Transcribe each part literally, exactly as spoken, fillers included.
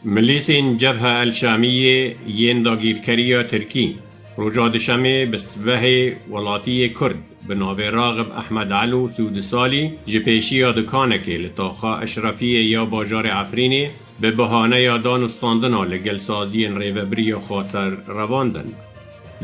Milîsên Cebhe El Şamiyê yên dagîrkeriya Tirkî, roja Duşemê bi sibehê welatiyê Kurd bi navê Raxib Ehmed Elo, sî û du salî, ji pêşiya dukanekê li taxa Eşrefiyê ya bajarê Efrînê bi bahaneya danûstandina li gel saziyên rêvebiriya xweser revandin.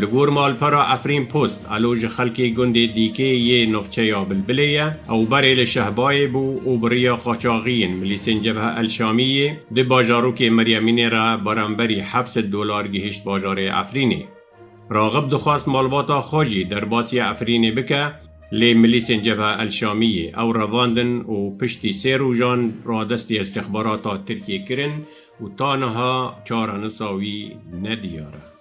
Li gor malpera Efrîn Post, Elo ji xelkê gundê Dîkê yê navçeya Bilbilê ye. Ew berê li Şehbayê bû û bi riya qaçaxiyên milîsên Cebhe El Şamiyê di bajarokê Meryemînê re beramberî heft sed dolar gihişt bajarê Efrînê. Raxib dixwest malbata xwe jî derbasî Efrînê bike, lê milîsên Cebhe El Şamiyê ew revandin û piştî sê rojan radestî îstixbarata Tirkiyê kirin û ta niha çarenisa wî nediyar e.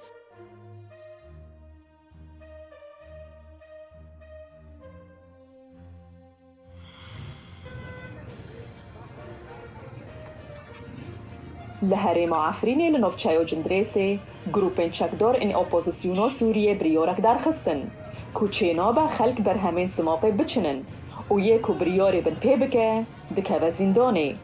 Li herêma Efrînê li navçeya Cindirêsê grûpên çekdar ên opozisyona Sûriyê biryarek derxistin ku çênabe xelk berhemên simaqê biçinin û yê ku biryarê bin pê bike, dikeve zîndanê.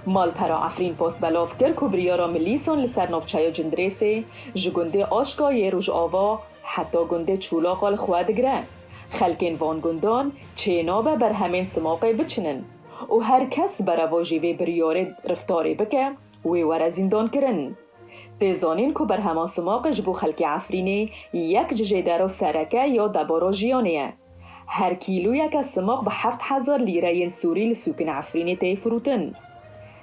Malpera Efrîn Post belav kir ku biryara milîsan li ser navçeya Cindirêsê ji gundê Aşka yê Rojava heta gundê Çolaqa li xwe digire. Xelkên van gundan çênabe berhemên simaqê biçinin û her kes berevajî vê biryarê reftarê bike, wê were zîndankirin. Tê zanîn ku berhema simaqê ji bo xelkê Efrînê yek ji jêdera sereke ya debara jiyanê ye. Her kîloyeke simaq bi heft hezar lîreyên Sûrî li sûkên Efrînê tê firotin.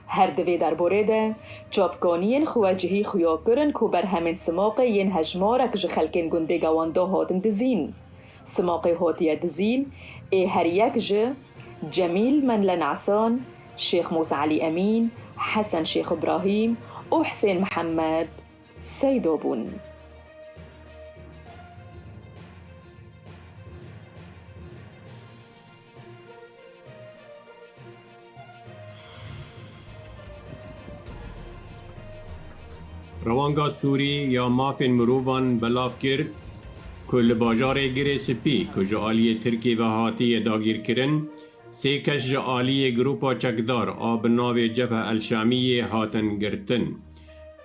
Her di vê derbarê de çavkaniyên xwecihî xuya kirin ku berhemên simaqê yên hejmarek ji xelkên gundê Gewanda hatin dizîn. Simaqê hatiye dizîn ê her yek ji Cemîl Menlen Esan, Şêx Mûsa Elî Emîn, Hesen Şêx Îbrahîm û Hisên Mihemed Seydo bûn. Rewanga Sûrî ya Mafên Mirovan belav kir ku li bajarê Girê Spî ku ji aliyê Tirkiyê ve hatiye dagîrkirin, sê kes ji aliyê grûpa çekdar a bi navê Cebhe El Şamiyê hatin girtin.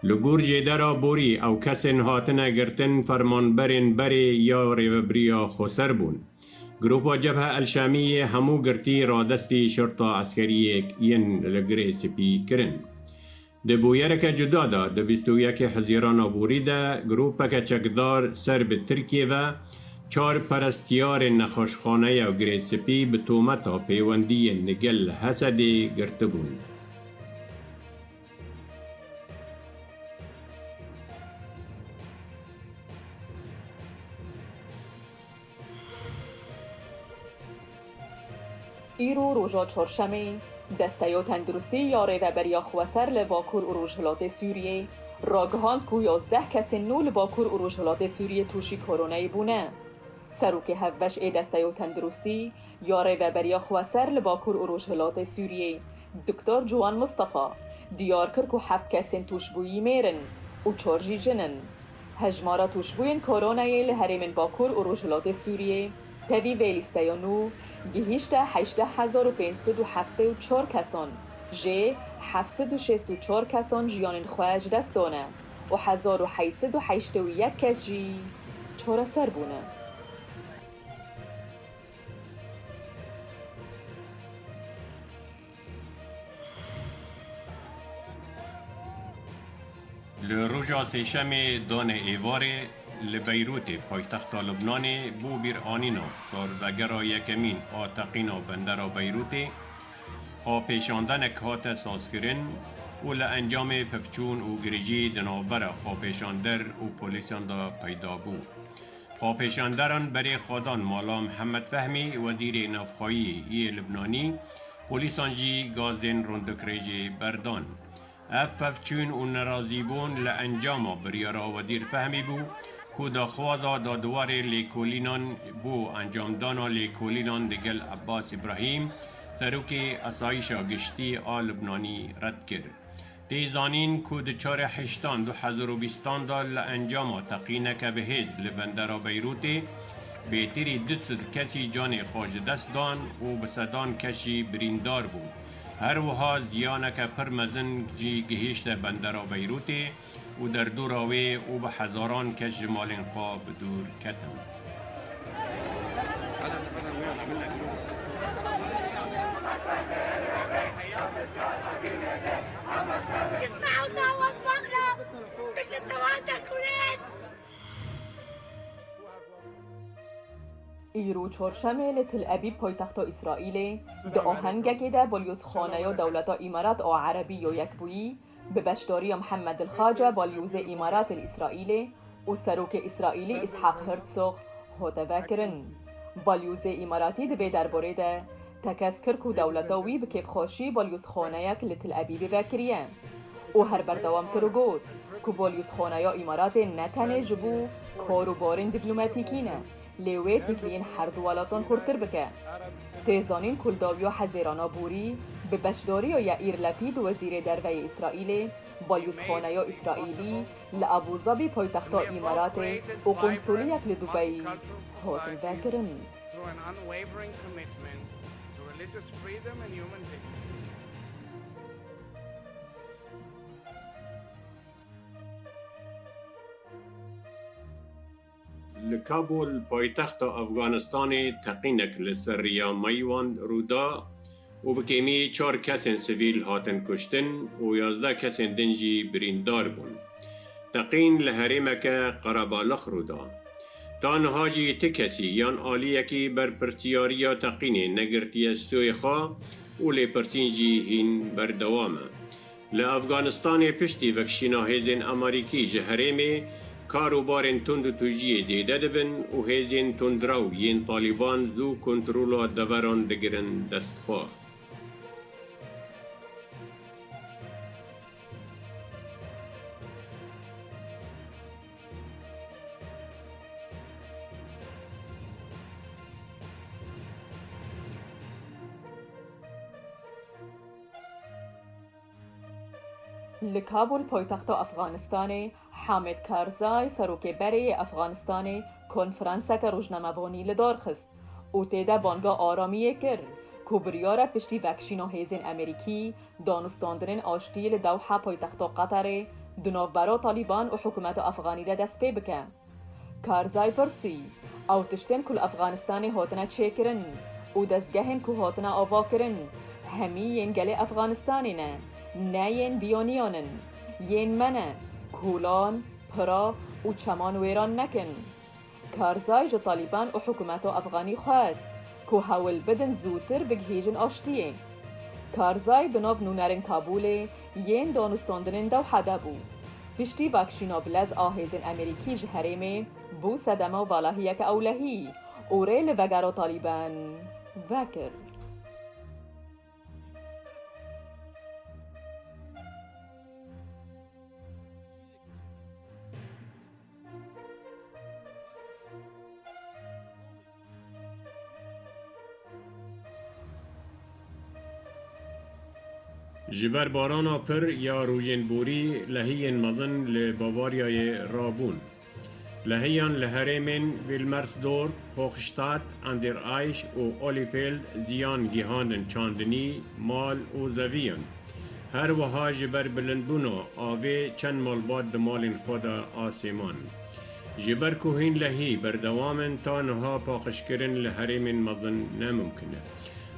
Li gor jêdera borî ew kesên hatine girtin fermanberên berê ya rêvebiriya xweser bûn. Grûpa Cebhe El Şamiyê hemû girtî radestî şerta eskeriyê yên li Girê Spî kirin. Di bûyereke cuda de, di bîst û yekê Hezîrana borî de grûpeke çekdar ser bi Tirkiyê ve çar perestiyarên nexweşxaneya Girê Spî bi tometa pêwendiyên li gel Hesedê girtibûn. Îro roja çarşemê, Desteya Tenduristî ya Rêveberiya Xweser li Bakur û Rojhilatê Sûriyê ragihand ku yazdeh kesên nû li Bakur û Rojhilatê Sûriyê tûşî koronayê bûne. Serokê Hevbeş ê Desteya Tenduristî ya Rêveberiya Xweser li Bakur û Rojhilatê Sûriyê, Doktor Ciwan Mistefa, diyar kir ku heft kesên tûşbûyî mêr in û çar jî jin in. Hejmara tûşbûyên koronayê li herêmên Bakur û Rojhilatê Sûriyê tevî vê lîsteya nû gihîşte heştê hezar û pênc sed û heftê û çar kesan, jê heft sed û şêst û çar kesan jiyanên xwe ji dest dane û hezar û heyt sed û heştê û yek kes jî çareser bûne. Li roja sêşemê danê êvarê li Beyrûtê, paytexta Lubnanê, bo bîranîna salvegera yekemîn a teqîna bendera Beyrûtê, xwepêşandenek hate sazkirin û li encamê pevçûn û girêjî di navbera xwepêşander û polîsan de peyda bû. Xwepêşanderan berê xwe dan mala Mihemed Fehmî, wezîrê navxweyî yê Libnanî, polîsan jî gazên rondikrêjê berdan. Ev pevçûn û nerazîbûn li encama biryara Wezîr Fehmî bû ku daxwaza dadwarê lêkolînan bo encamdana lêkolînan digel Ebbas Îbrahîm, serokê Asayîşa Giştî a Libnanî red kir. Tê zanîn ku di çarê heştan du hezar û bîstan de li encama teqîneke bi hêz li bendera Beyrûtê bêtirî du sed kesî canê xwe ji dest dan û bi sedan kes jî birîndar bûn. Her wiha ziyaneke pir mezin jî gihîşte bendera Beyrûtê û derdora wê û bi hezaran kes ji malên xwe bi dûr ketin. Îro çarşemê li Til Ebîb paytexta Îsraîlê di ahengekê de balyozxaneya Dewleta Îmarat a Erebî ya Yekbûyî bi beşdariya Mihemed El Xace balyozê Îmaratê li Îsraîlê û Serokê Îsraîlî Îshak Herzog hate vekirin. Balyozê Îmaratî di vê derbarê de tekez kir ku dewleta wî bi kêfxweşî balyozxaneyek li Til Ebîbê vekiriye û her berdewam kir û got ku balyozxaneya Îmaratê ne tenê ji bo kar û barên dîplomatîkî ne, lê wê têkiliyên her du welatan xurtir bike. Tê zanîn ku li dawiya Hezêrana borî bi beşdariya Yaîr Lepîd, wezîrê derve yê Îsraîlê, balyozxaneya Îsraîlî li Abu Zabî paytexta Îmaratê û qonsoliyek li Dubeyî hatin vekirin. Through an unwavering commitment to religious freedom and human dignity. Li Kabul, paytexta Afganistanê, teqînek li ser riya Meywan rû da û bi kêmî çar kesên sivîl hatin kuştin û yazdeh kesên din jî birîndar bûn. Teqîn li herêmeke qerebalix rû da. Ta niha jî ti kesî yan aliyekî berpirsiyariya teqînê negirtiye stûyê xwe û lêpirsîn jî hîn berdewam e. Li Afganistanê piştî vekişîna hêzên Amerîkî ji herêmê, kar û barên tund û tûjiyê zêde dibin û hêzên tundrew yên Talîban zû kontrola deveran digirin dest xwe. Li Kabul, paytexta Afganistanê, Hamid Karzai, serokê berê yê Afganistanê, konferanseke rojnamevanî li dar xist û tê de banga aramiyê kir ku biryar e piştî vekişîna hêzên Amerîkî, danûstandinên aştiyê li Dewha, paytexta Qeterê, di navbera Talîban û hikûmeta Afganî de dest pê bike. Karzai pirsî, ew tiştên ku li Afganistanê hatine çêkirin û dezgehên ku hatine avakirin, hemî yên gelê Afganistanê ne, ne yên biyaniyan in, yên me ne, kolan, pira û çeman wêran nekin. Karzai ji Talîban û hikûmeta Afganî xwest ku hewl bidin zûtir bigihîjin aştiyê. Karzai di nav nûnerên Kabûlê yên danûstandinên Dewha de bû. Piştî vekişîna bilez a hêzên Amerîkî ji herêmê, bû sedema valahiyeke ewlehî û rê li vegera Talîban vekir. Ji ber barana pir ya rojên borî, lehiyên mezin li Bavaryayê rabûn. Lehiyan li herêmên Wilmersdorf, Hochstadt, Enderaysch û Olifeld ziyan gihandin çandinî, mal û zeviyan. Her wiha ji ber bilindbûna avê çend malbat di malên xwe de asê man. Ji ber ku hîn lehî berdewam in, ta niha paqijkirin li herêmên mezin ne mimkin e.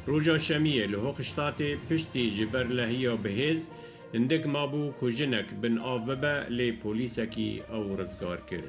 Roja Şemiyê li Hochstadtê piştî ji ber lehiya bihêz hindik mabû ku jinek bin av bibe, lê polîsekî ew rizgar kir.